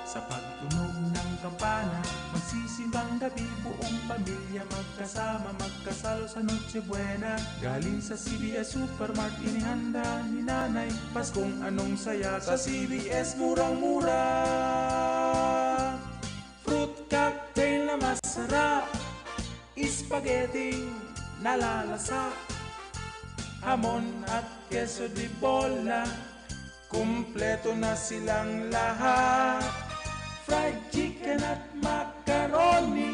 Sa pagtunog ng kampana, magsisimbang gabi, buong pamilya magkasama, magkasalo sa Noche Buena. Galing sa C B S Supermart, inihanda ni Nanay, Paskong anong saya sa C B S, murang-mura. Fruit cocktail na masarap, spaghetti nalalasa, hamon at queso de bola, kumpleto na silang lahat. Fried chicken at macaroni,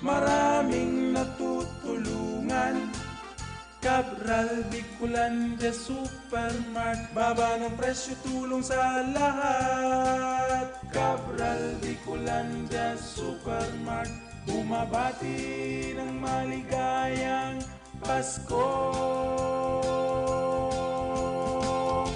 maraming natutulungan. Cabral Bicolandia Supermart, baba ng presyo, tulong sa lahat. Cabral Bicolandia Supermart, bumabati ng maligayang Pasko.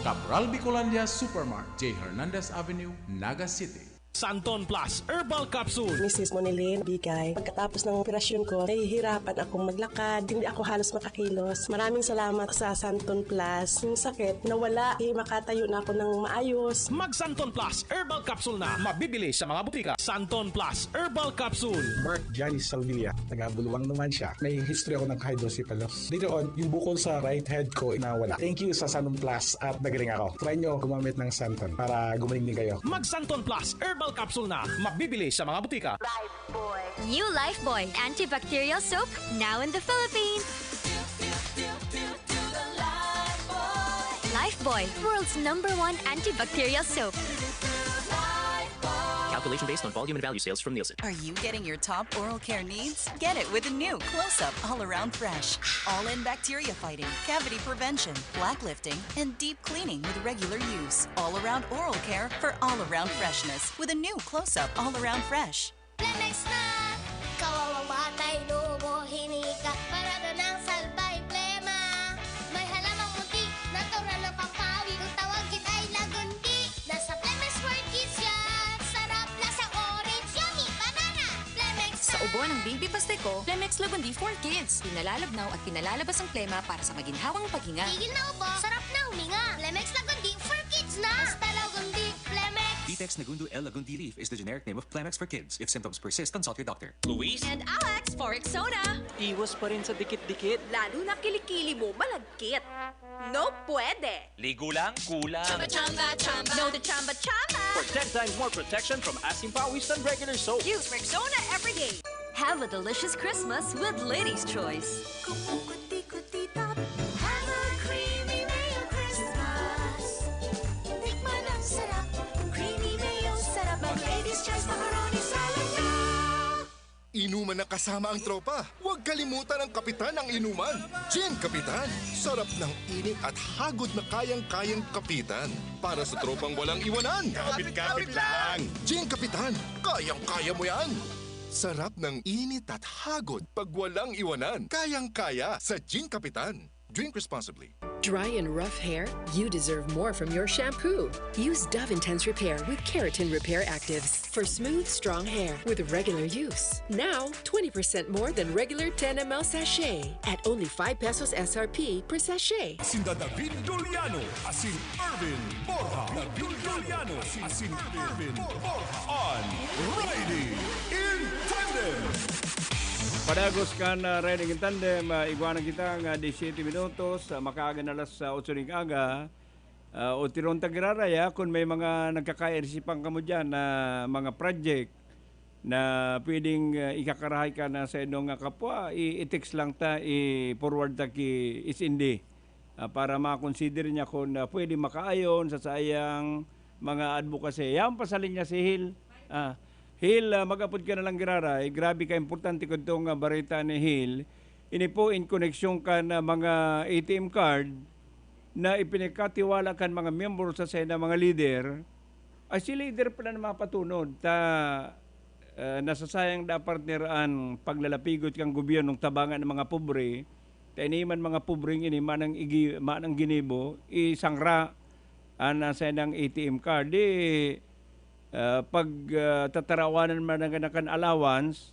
Cabral Bicolandia Supermart, J Hernandez Avenue, Naga City. Santon Plus Herbal Capsule. Misis Monilin Bigay, pagkatapos ng operasyon ko, nahihirapan akong maglakad. Hindi ako halos makakilos. Maraming salamat sa Santon Plus. Yung sakit, nawala. Eh, makatayo na ako ng maayos. Mag Santon Plus Herbal Capsule na. Mabibili sa mga butika. Santon Plus Herbal Capsule. Mark Janice Salvilla, taga Buluang naman siya. May history ako ng hydrocephalus. Later on, yung bukol sa right head ko, nawala. Thank you sa Santon Plus at nagaling ako. Try nyo gumamit ng Santon para gumaling din kayo. Mag Santon Plus Herbal Capsule na. Mabibili sa mga butika. Lifebuoy. New Lifebuoy Antibacterial Soap, now in the Philippines. Lifebuoy, world's number one antibacterial soap. Calculation based on volume and value sales from Nielsen. Are you getting your top oral care needs? Get it with the new Close-Up All Around Fresh. All-in bacteria fighting, cavity prevention, plaque lifting, and deep cleaning with regular use. All-around oral care for all-around freshness with a new Close-Up All Around Fresh. Plemex na! Kawawa batay, lobo, hinika, para na nang salbay, plema. May halamang munti, natural na pampawi, kung tawagin ay lagundi. Nasa Plemex for Kids yan! Sarap na sa orange, yummy, banana! Plemex Sa na! Ubo ng baby pastay ko, Plemex Lagundi for Kids. Pinalalabnaw at pinalalabas ang plema para sa maginhawang paghinga. Tigil na ubo, sarap na huminga. Plemex Lagundi for Kids na! Basta Lagundi, Plemex! Vitex Negundo L Lagundi leaf is the generic name of Plemex for Kids. If symptoms persist, consult your doctor. Luis? And Alex for Rexona. Iwas pa rin sa dikit-dikit. Lalo na kilikili mo malagkit. No pwede! Ligo lang, kulang. Chamba, chamba, chamba. No to chamba, chamba! For ten times more protection from asin pawis than regular soap. Use Rexona every day. Have a delicious Christmas with Ladies' Choice. Kung pukuti-kuti tap, have a creamy mayo Christmas. Tikman ang sarap, creamy mayo, sarap mag Ladies' Choice macaroni salad na. Inuman na kasama ang tropa. Huwag kalimutan ang kapitan ng inuman. Gin Kapitan. Sarap ng init at hagod na kayang-kayang kapitan. Para sa tropang walang iwanan. Kapit-kapit lang. Gin Kapitan. Kayang-kaya mo yan. Sarap ng init at hagod pag walang iwanan. Kayang-kaya sa Gin Kapitan. Drink responsibly. Dry and rough hair? You deserve more from your shampoo. Use Dove Intense Repair with Keratin Repair Actives for smooth, strong hair with regular use. Now, twenty percent more than regular ten M L sachet at only five pesos S R P per sachet. Sinda David Doliano, asin Erwin Borja. David Doliano, asin Erwin Borja on Riding in Tandem. Padagos kan, ah, Riding in Tandem, ah, igwa na kita nga disisyete minutos, ah, makaaga na alas, ah, otso ning aga. Ah, o tiron ta giraray, ah, kun may mga nagkakaisipan kamo diyan na mga project na pwedeng, ah, ikakarahay ka na sa inong, ah, kapwa, i-, i-text lang ta, i-forward ta ki S N D. ah, para ma-consider niya kung, ah, pwede makaayon sa saiyang mga advocacy. Yan pa sa linya si Hil. Ah, Hil, ah, mag-apod ka na lang giraray. Grabe ka importante ko itong, ah, barita ni Hil. Ini po in koneksyon kan, ah, mga A T M card na ipinagkatiwala kan mga miyembro sa Sena, mga lider. Ay, si lider pala na mapatunod. Ta, ah, nasasayang da, partner, an paglalapigot kan gobyernong tabangan ang mga pobre. Ta ini man mga pobreng ini, manang igi-, manang ginibo, isangra an, ah, saindang A T M card. Di, ah, pag, ah, tatarawanan man ang kan allowance,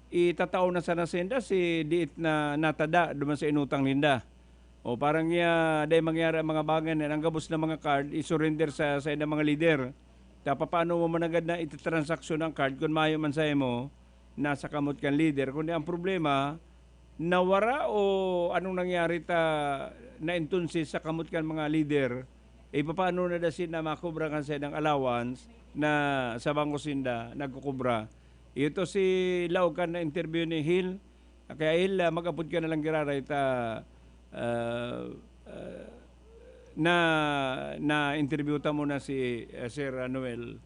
itatao na sana sinda si diit na natada duman sa inutang ninda. O parang ya, dai mangyari ang mga bagay na ang gabos na mga card, isurrender sa, sa mga lider. Ta papaano mo managad na itatransaksyon ang card kung mayo man sa imo, nasa kamot kan lider? Kundi ang problema, nawara o anong nangyari ta na entonces sa kamot kan mga lider? E, papaano na da sinda makubra kan saindang allowance na sa bangko sinda nagkukubra? Ito si Laog kan na-interview ni Hil. Kaya Hil, ah, mag-apod ka na lang giraray ta, ah, ah, na, na-interview ta muna si, ah, Sir Noel.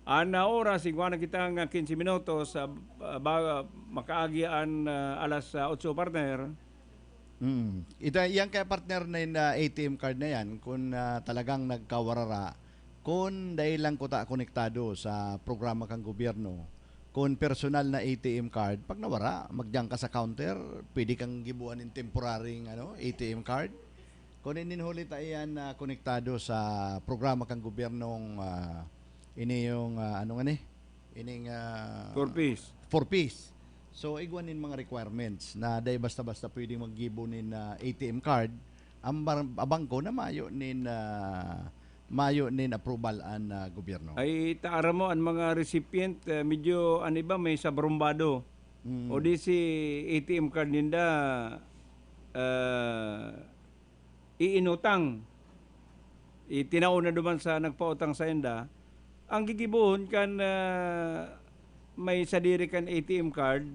An, ah, oras, igwa na kita nga quince minutos, ah, ah, ba, makaagi an, ah, alas, ah, otso, partner. Mm. Ito, yan kaya, partner, na, na A T M card na yan, kung, ah, talagang nagkawarara, kung dai lang kuta konektado sa programa kan gobyerno, kung personal na A T M card, pag nawara, magdiyan ka sa counter, pwede kang gibuan nin temporaring, ano, A T M card. Kung inin huli ta iyan na konektado sa programa kan gobyernong, ah, ini yung, ah, ano nga ni? Ining, ah, Four Ps. Four Ps. So, igwa nin mga requirements na dai basta-basta pwedeng maggibo nin, ah, A T M card ang bar-, ang bangko na mayo nin, ah, mayo nin approval an, ah, gobyerno. Ay, ta aram mo, an mga recipient, eh, medyo, an iba may sabrumbado. Mm. O di si A T M card ninda, ah, iinutang. Itinao na duman sa nagpautang sainda. Ang gigibohon kan, ah, may sadiri kan A T M card,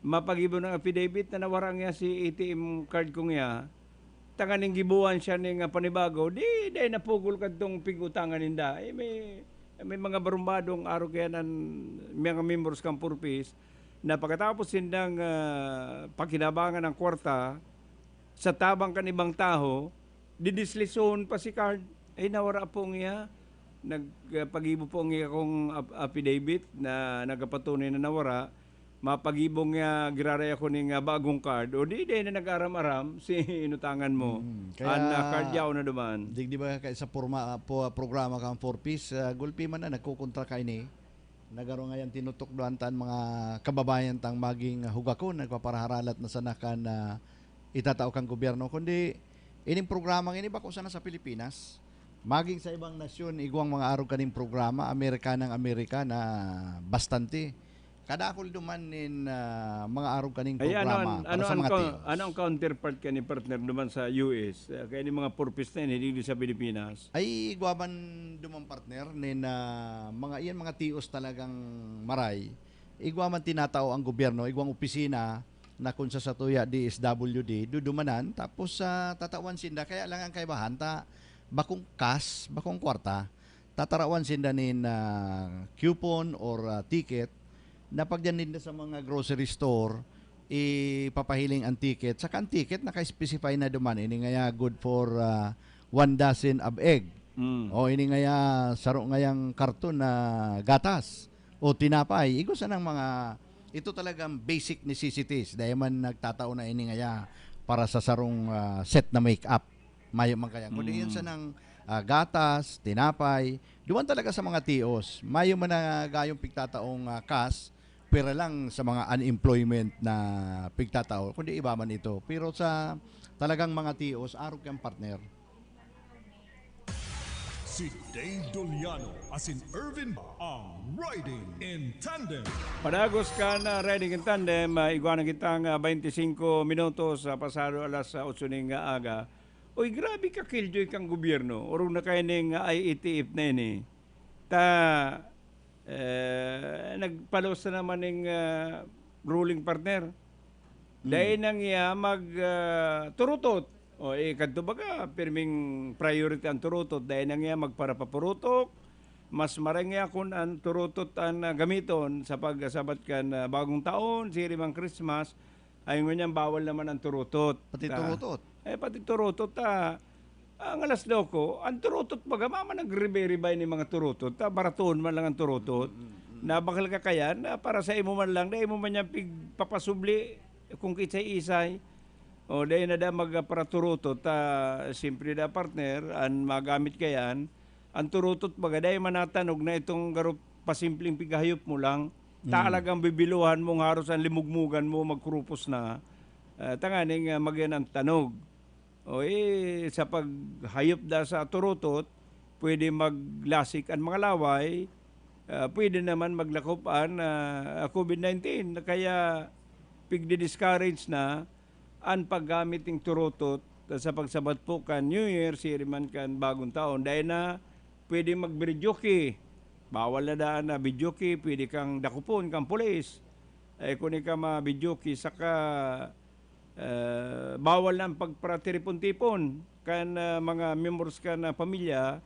mapagibo ng affidavit na nawara niya si A T M card ko niya, tanganing gibuhan siya ning, ah, panibago, di, dai napugol kadtong pig-utangan ninda. Eh, may, may mga barumbadong arog kaya nan mga membros kan Four Ps na pagkatapos sindang, ah, pakinabangan ang kwarta sa tabang kan ibang taho, didislisohon pa si card. Ay, nawara po niya. Nagpagibo po niya akong ap-, affidavit na nagapatunay na nawara. Mapagibong niya, giraray ako ning, ah, bagong card. O di, di na nag-aram-aram si inutangan mo. Mm, kaya An, ah, card yaon na duman. Digdi ba kay sa porma-, po, programa kang Four Ps, ah, gulpi man na nagkukontra ka ini? Nagaro ngayan tinutukdoan ta an mga kababayan tang maging hugakon, nagpaparaharalat na sana kan, ah, itatao kan gobyerno, kundi ining programang ini bako sana sa Pilipinas. Maging sa ibang nasyon, igwang mga arog kaning programa, Amerikanang Amerika na bastante. Kadakul duman nin, ah, mga arog kaning Ay, ano programa an, para ano sa an mga coun-, tios. Ano ang counterpart ka ni partner duman sa U S? Ah, kaya ni mga Four Ps na yun, hindi sa Pilipinas. Ay, igwa man duman, partner, nin, ah, mga, iyan mga tios talagang maray. Igwa man tinatao ang gobyerno, igwang opisina na kung sa satuya D S W D, dudumanan, tapos, ah, tatawan sinda. Kaya lang ang kaibahan, ta, bakong cash, bakong kwarta, tatarawan sinda nin, ah, coupon or, ah, ticket na pagdiyan ninda sa mga grocery store, ipapahiling ang ticket. Saka ang ticket naka-specify na duman, ini ngaya good for, ah, one dozen of egg. Mm. O ini ngaya saro ngayang karton na gatas o tinapay. Igwa sanang mga, ito talagang basic necessities. Dahil man nagtatao na ini ngaya para sa sarong, ah, set na make-up. Mayo man kaya. Kundi yun Mm. sanang, ah, gatas, tinapay, duman talaga sa mga tios. Mayo man na gayong pigtataong, ah, cash, pwera lang sa mga unemployment na pigtatao, kundi iba man ito. Pero sa talagang mga tios, arog kang partner. Si Dave Doliano asin Irvin ang Riding in Tandem. Padagos kan, ah, Riding in Tandem, ah, igwa na kitang, ah, twenty-cinco minutos, ah, pasado alas, ah, otso ning, ah, aga. Uy, grabe ka, killjoy kang gobyerno. Orog na kayo ning, ah, I E T F na ini. Ta, eh, nagpalos na naman ning, ah, ruling partner. Hmm. Dahil nang iya mag, ah, turutot. O, eh, kadto baga, pirming priority an turutot. Dai na ngiya magparapapurutok. Mas maray ngiya kun an turutot an, ah, gamiton sa pagsabat kan, ah, Bagong Taon, siring man Christmas, ay ngunyan bawal naman an turutot. Pati Ta-, turutot? Eh, pati turutot, ta. Ang alas loko, an turutot baga, mama nagribay-ribay ni mga turutot, ta, baratoon man lang an turutot. Mm, mm, mm. Na bakal ka kayan, na para sa imo man lang, dai mo man yan pigpapasubli kung kisay-isay. O, dai na da magparaturutot, ta, siyempre da, partner, an magamit kayan, an turutot baga, dai manatanog na itong garo pasimpleng pighayop mo lang. Mm. Talagang bibiluhan mong haros an limugmugan mo, magkrupos na. Ah, tanganing, ah, magyan ang tanog. O, eh, sa paghayop da sa turutot, pwede maglasik an mga laway, ah, pwede naman maglakop an, ah, covid nineteen. Kaya pigdi-discourage na an paggamit ning turutot sa pagsabat po kan New Year, siring man kan Bagong Taon. Dai na pwede magbideoke. Bawal na daan na videoke, pwede kang dakopon kan pulis. Eh, kun ika ma-videoke, saka, eh, bawal na ang pagparatiripon-tipon kan, ah, mga membros kan, ah, pamilya.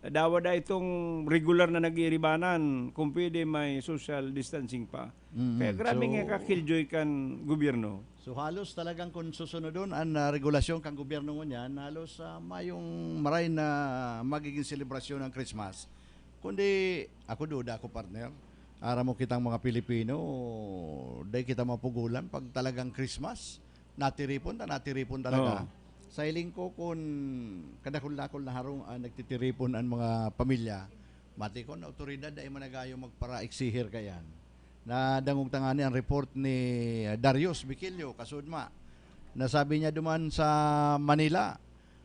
Dawa da itong regular na nag-iiribanan, kung pwede may social distancing pa. Mm, Kaya grabe so nga ka-killjoy kan gobyerno. So halos talagang kung susunodon an, ah, regulasyon kan gobyerno ngunyan, halos, ah, mayong maray na magiging selebrasyon ang Christmas. Kundi ako, duda ako, partner. Aram mo kitang mga Pilipino, dai kita mapugulan pag talagang Christmas. Natiripon ta, natiripon talaga. Oo. Sa hiling ko, kun kadakul-dakul na harong an nagtitiripon an mga pamilya, mati ko, an awtoridad dai man nagayo magpara-eksihir kayan. Nadangog ta ngani an report ni Darius Viquilio, kasudma, na sabi niya duman sa Manila,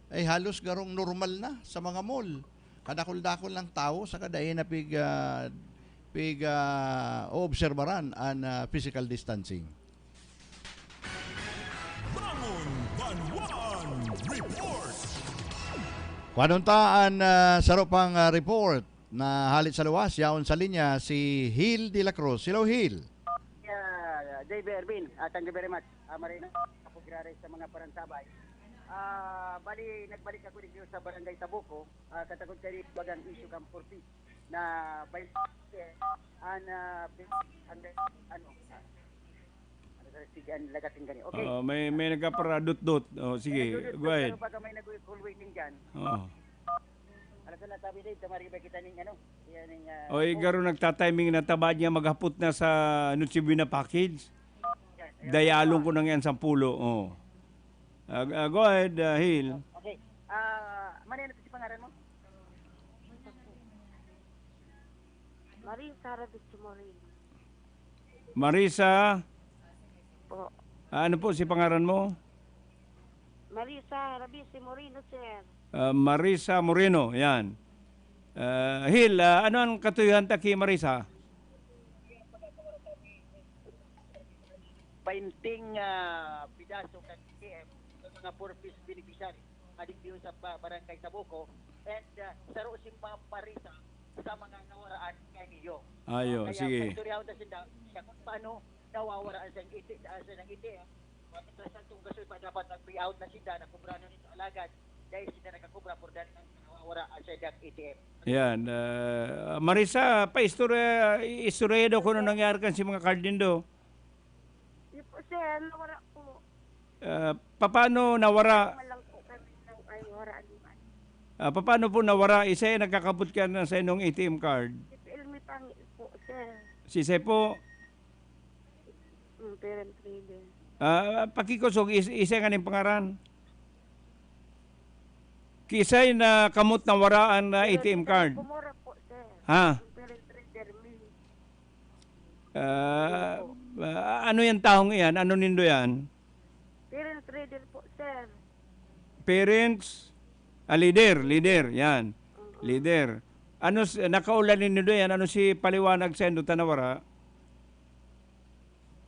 ay halos garong normal na sa mga mall. Kadakul-dakul lang tawo, saka dai na pig, ah, pig, ah, oobserbaran an, ah, physical distancing. Bangon Banwaan Report. Kuhanon ta an, ah, saro pang, ah, report na hale sa luwas, yaon sa linya si Hil de la Cruz. Hello, Hil. Yeah, J B Ervin, ah, thank you very much. Ah, Marina, ako grabe sa mga paransabay. Ah, bali, nagbalik ako dito sa Barangay Tabuco, ah, katagod kay bagang issue kan four Ps na by an, ah, an, ano, ah, ano sa sige, ang lagating gani. Okay. Oo, may, may nagkaparadot-dot. Oh, sige, Nagdudot-dot, go ahead. Pero baka may nag-call waiting dyan. Oo. Ano sa nasabi, Dave? Tamari ba kita ning ano? Yan ning, ah, Oy, oh. Garo nagtatiming na taba niya maghapot na sa Noche Buena package. Yan, ayan. Dayalon ko nang yan, sampulo. Oh. Ah, ah, go ahead, ah, Hil. Okay. Ah, Manay, ano si pangaran mo? Marisa Rabis Moreno. Marisa? Po. Ah, ano po si pangaran mo? Marisa Rabis Moreno, sir. Ah, Marisa Moreno, yan. Ah, Hil, ah, ano ang katuyuhan ta ki Marisa? Painting, ah, pidaso kan A T M, mga four Ps beneficiary, adik diyo sa ba-, barangay Tabuco, and, ah, saro si Ma'am Marisa sa mga nawaraan kay Neo. Ayo, Kaya sige. Pagturyahon na sinda, siya kung paano nawawaraan sa A T M, ah, sa A T M. Mientras tanto, gasoy pa dapat nag-pay out na sinda, nakubra na nito alagad, dahil sinda nakakubra, por dahil nang nawawara ang sa A T M. Yan, ah, Marisa, paistorya, istorya daw kung ano nangyari kan si mga card nindo. Di po, sir. Nawara po. Ah, papaano nawara? Wala lang po kami ng, ay, wala naman. Ah, papaano po nawara? Isa yung nagkakabot ka na sa inong A T M card? Si Elmi Pangil po, sir. Si Sir po? Mm, parent trader. Ah, pakikosog, is-, isa nga ning pangaran. Kisay na kamot nawara an, ah, Pero A T M card? Kumura po, sir. Ha? Parent trader mi. Ah, ah, ano yan taong iyan? Ano nindo yan? Parent trader po, sir. Parents, ah, leader, leader, yan. Oo. Leader. Ano s-, nakaulan nindo yan? Ano si paliwanag sa indo ta nawara?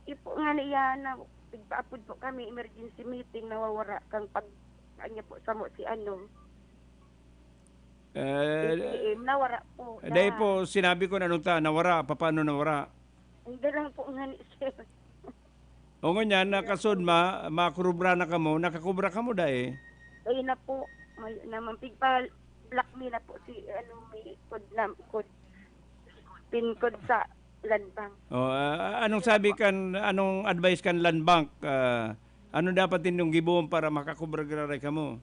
Ipo nga niya na, nagpaapod po kami, emergency meeting, nawawara kang pag, kanya po, samo si ano, Eh, A T M, nawara po. Dahil po, sinabi ko na nung ta, nawara, papaano nawara? Hindi lang po nga ni sir. O ngunyan, nakasud ma-, makurubra na kamo, nakakubra kamo dai? Dai na po. May naman, pigpa-block mi na po si, ano, may code na, code, pin code sa Land Bank. Oh, ah, anong sabi kan, anong advice kan Land Bank? Ah, ano dapat nindong gibohon para makakubra giraray kamo?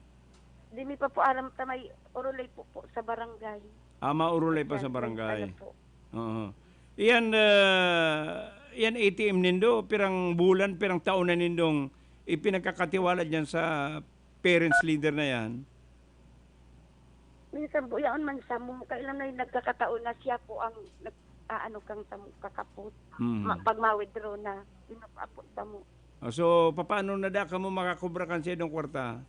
Di mi pa po aram ta may urulay po, po sa barangay. Ah, maurulay pa sa Sa barangay. Ano po. Oo. Iyan, ah, iyan A T M nindo, pirang bulan, pirang taon na nindong ipinagkakatiwala diyan sa parents leader na yan? Minsan po yaon man samo. Kailan na yung nagkakataon na siya po ang nag-aano kang samo kakapot. Mhm. Ma-, pag ma-withdraw na, yun na po samo. Ah, so, papaano na da kamo makakubra kan sa idong kwarta?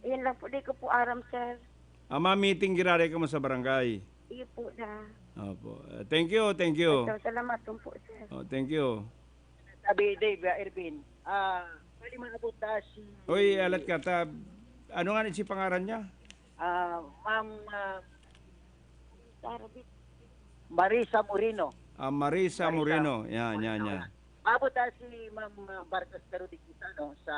Yan lang po, di ko po aram, sir. Ah, ma-meeting giraray kamo sa barangay? Iyo po na. Opo. Ah, thank you, thank you. Ito, salamat po, sir. Oh, thank you. Sabi, Dave, ah, Ervin, ah, pwede maabot na si Uy, alat ka, ta-, ano nga ni si pangaran niya? Ah, Ma'am, ah, Sarabit. Marisa Moreno. Ah, Marisa Marisa Moreno. Yan, Moreno, yan, yan. Yan. Maabot na si Ma'am, ah, Vargas Carudicita, no, sa,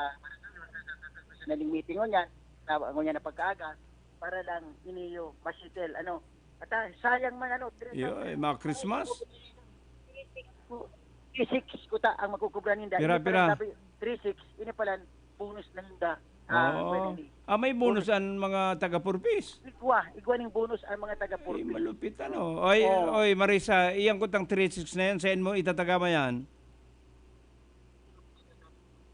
sa naning meeting ngunyan, na, ngunyan na pagkaaga, para lang iniyo masitel, ano. At, ah, sayang man, ano, three Yo, thousand. Eh, mga Christmas? Three six po. Three six kuta ang makukubra ninda. Pira, Ini pala pira? Sabi, three six, ini pala bonus na ninda. Ah, Oo. Pwede ni. Ah, may bonus Bonus. Ang mga taga Purpis? Igwa, igwa ning bonus ang mga taga Ay, Purpis. Malupit, ano? Oy, Oo. Oy, Marisa, iyang kutang three six na yan, saan mo itatagama yan?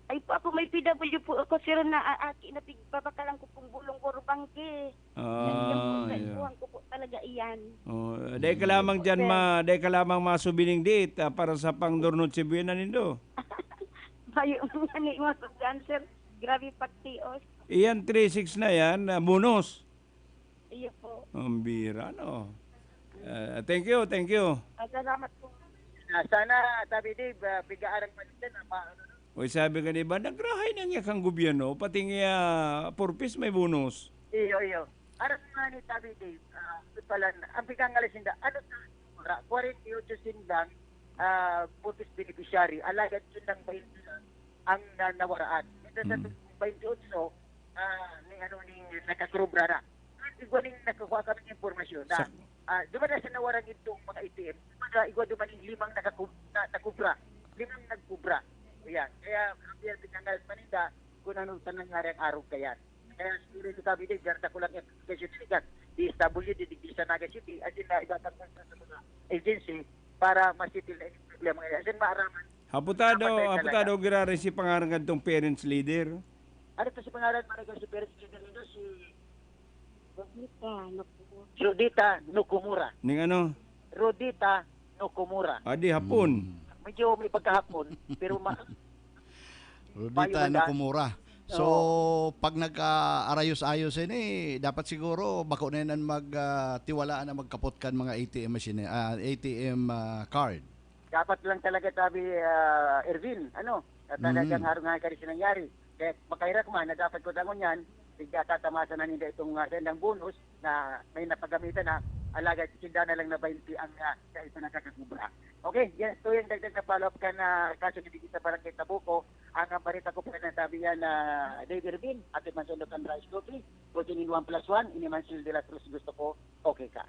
Ay po, ako may P W po ako, sir, na aaki na pigpapakalan ko pong bulong ko bangke. Ah, Yan po, yeah. Kuhan ko po talaga iyan. Oh, dai ka lamang dyan, Sir. Ma, dai ka lamang masubining date, ah, para sa pang Dornod Cebuena nindo. Bayo nga ni mga kuan, sir. Grabe pagtios. Iyan, three six na yan, ah, bonus. Iyo po. Ang bira, no? Ah, thank you, thank you. Ah, salamat po. Ah, sana, Tabi Dave, ah, pigaarang man dyan, ah, ma-, ano, no? Uy, sabi ka, di ba, nagrahay na niya kang gobyerno, pati nga, ah, Purpis may bonus. Iyo, iyo. Aram nga ni Tabi Dave, ah, ito pala, ang pigangalas ninda, ano sa, ra-, kwarenta y ocho sindang, ah, Purpis beneficiary, alagad yun lang baynte lang ang na-, nawaraan. Ito sa Mm. baynte otso, ah, ni, ano, ni nakakurubra na. Igwa ning nakakuha kami ng impormasyon na, Sa ah, duman na sa nawaran itong mga A T M, mga igwa duman yung limang nakakub-, na, nakubra. Limang nagkubra. Ayan. Kaya, ang pinangalas pa ninda, kung ano sa nangyari ang araw kayan. Kaya siguro yung sabi din, garda ko lang yung application nila, D S W D, digdi sa Naga City, as in, na itatanggal sa mga agency para masitil na yung problema. As in, maaraman. Haputado, Dapat ay talaga. Haputado, giraray si pangaran kadtong parents leader. Ano to si pangalan? Parang si parents leader nito, si Rosita Nakamura. Rosita Nakamura. Ning ano? Rosita Nakamura. Adi, Hapon. Hmm. Medyo may pagkahapon, pero ma-, Rosita Bayo na Nakamura. So, Oo. pag nagka-arayos-ayos ini, dapat siguro bako na yan ang mag, ah, tiwalaan na magkapot kan mga A T M machine, ah, A T M, ah, card. Dapat lang talaga, sabi, ah, Ervin, ano, na talagang Mm. harong nga kari sinangyari. Kaya makahirak man na dapat ko dangon yan, bigla tatamasa na ninda itong, ah, sendang bonus na may napagamitan na, alagad sinda na lang na baynte ang, ah, sa isa na kakakubra. Okay, yan, ito yung dagdag na follow-up kan, ah, kaso ni Digit sa Barangay Tabuco. Ang, ah, balita ko pa na sabi yan na Dave Ervin, Ate Mansundo kan Rice Coffee, fourteen in one plus one, ini Mansundo de la Cruz, gusto ko, okay ka.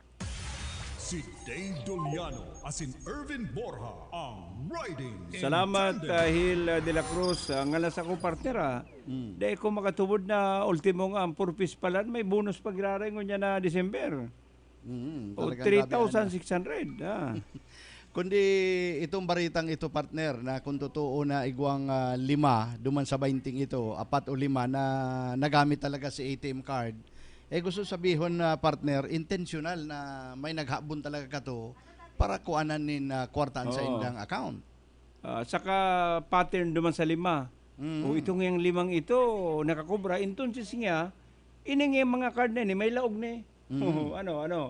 Si Dave Doliano asin Ervin Borja, ang Riding Salamat, Intended. Ah, Hil, ah, de la Cruz. Ah, ngalas ako, partner, ah. Mm. Dai ko makatubod na ultimo nga ang Purpis pala, may bonus pa giraray ngunyan na December. Mm, O, talagang grabe, ano. three thousand six hundred, ah. Kundi itong baritang ito, partner, na kung totoo na igwang, ah, lima, duman sa baynting ito, apat o lima na nagamit talaga si A T M card, eh, gusto sabihon na, partner, intentional na may naghabon talaga kato para kuanan nin, ah, kwartaan sa Oo. indang account. Ah, saka pattern duman sa lima. Mm. O, itong yang limang ito, nakakubra. Entonces nga, ining yang mga card na ini, may laog na eh. Mm. Oo, ano, ano?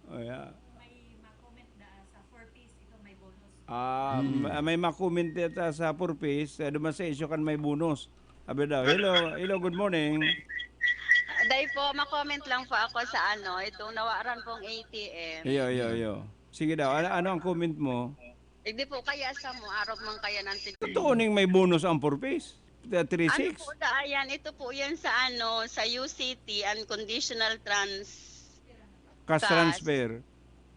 Oh, yeah. May ma-comment na sa four Ps, ito may bonus. Ah, Mm. ma-, may ma-comment dito sa four Ps, eh, duman sa isyu kan may bonus. Abi daw, hello, hello, good morning. Day po, ma-comment lang po ako sa ano, itong nawaran pong A T M. Iyo, iyo, iyo. Sige daw, ano, ano ang comment mo? Hindi po kaya sa mo, arog man kaya ng tig- Totoo ning may bonus ang four Ps. The Ano three six. Po da, ayan, ito po yan sa ano, sa U C T, unconditional trans. Cash Cash. transfer.